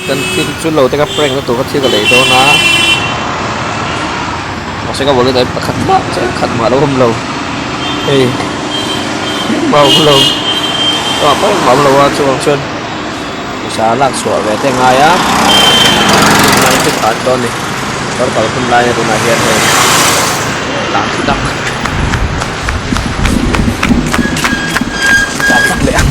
Kan thil chu lo te ka prank na tur ka thil ka lei dawn a mahse ka wallet ah hian pakhat mah cheng khat mah alo awm lo hei engmah a awm lo engmah pawh engmah a awm lo a chuvang chuan pawisa lak chhuah ve te a ngai a tunlai chu tlan dawn a ni motor kal hun lai a tunah hian hei tlan thut ang tlan chak leh ang.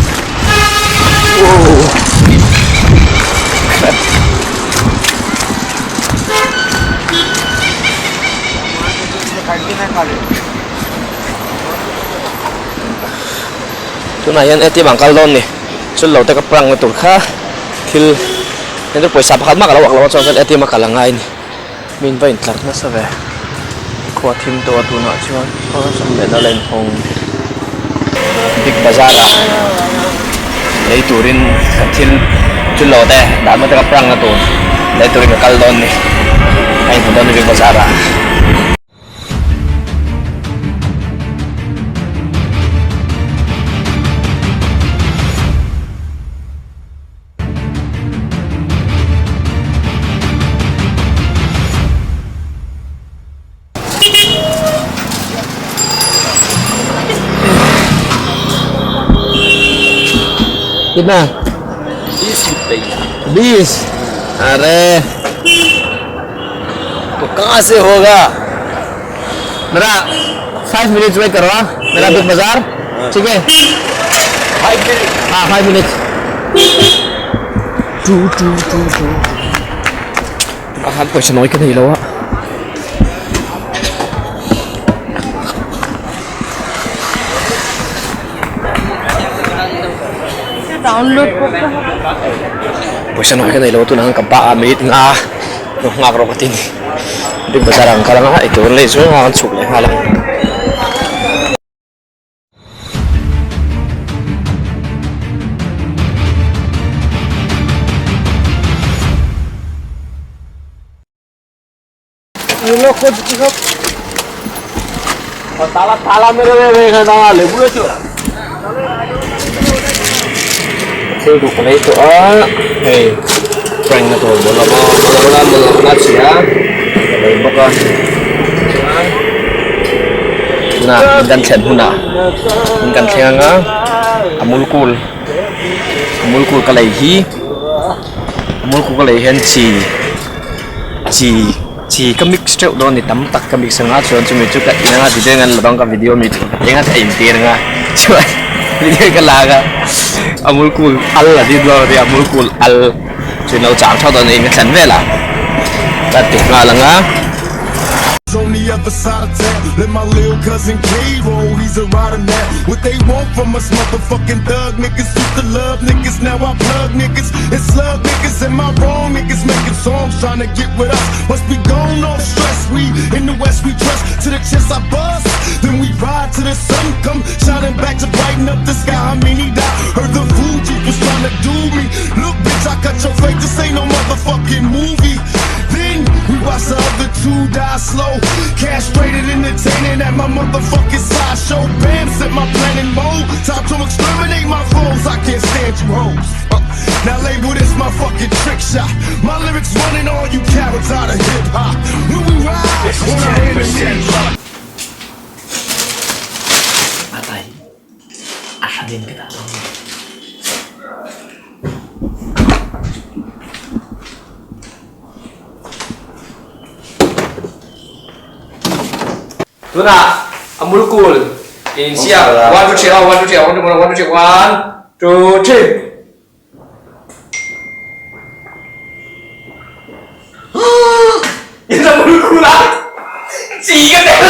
Tunah hian A_T_M ah an kal dawn ni chu lo te ka prank na tur kha thil engtin pawisa pakhat mah ka lo ak lo a chuan A_T_M a kal a ngai a ni min va intlar nasa ve khua thim tawh a tunah chuan awlsam leh na la inhawng big bazaar ah lei turin ka thil thil lo te dah na te ka prank na tur lei turin ka kal dawn ni a inhmu dawn ni big bazaar ah. कितना 20 रुपये बीस अरे तो कहाँ से होगा मेरा five minutes wait करो हाँ मेरा बिग बाजार ठीक है फाइव मिनट हाँ five minutes two two two two a han pawisa nawi ka nei lo a Download করতে হবে pawisa nawi ka nei lo a tunah khan ka ba a minute nga lo nghak rawh ka ti a ni big bazaar ah an kal anga eitur an lei zawng a an chhuk leh nghal ang. তালা তালা মেরে দেবে এখানে দাঁড়ালে বুঝেছো thil duh ka lei tawh a hei prank na tur bawlh lama bawlh lama bawlh chhia ka lei bawk a chuan tunah in kan thlen hunah in kan thleng anga amul cool amul cool ka lei hi amul cool ka lei hian chi chi chi ka mix teuh dawn a ni tam tak ka mix anga chuan chumi chu ka in anga video in an la dawn ka video mi chu ka eng a ka intir anga chuan video ka lak a amul cool al a ti dawn a nia amul cool al chu in lo chang theuh dawn a in ka thlen vel a ka ti nghal anga. On the other side of town, let my lil cousin K roll, he's a rider now. What they want from us, motherfucking thug niggas used to love niggas, now I plug niggas and slug niggas. Am I wrong? Niggas making songs trying to get with us. Must be gone off stress. We in the West, we trust to the chest I bust. Then we ride to the sun come shining back to brighten up the sky. I mean, he died. Heard the Fuji was trying to do me. Look, bitch, I cut your face. This ain't no motherfucking movie. Then we watch the other two die slow. Castrated, entertaining at my motherfucking sideshow. Bam, set my plan in mode. Time to exterminate my foes. I can't stand you hoes. Now label this my fucking trick shot. My lyrics running all you cowards out of hip hop. When we ride, on our enemies. Patay. A hranin ka dah dawn. Tunah Amul Cool in siam one two three aw one two three one two one two three one two three. In Amul Cool a chi ka tel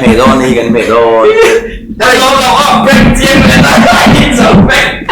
hmeh dawn hei kan hmeh dawn. Ka lawm lo a prank chiang leh ta a in zo prank.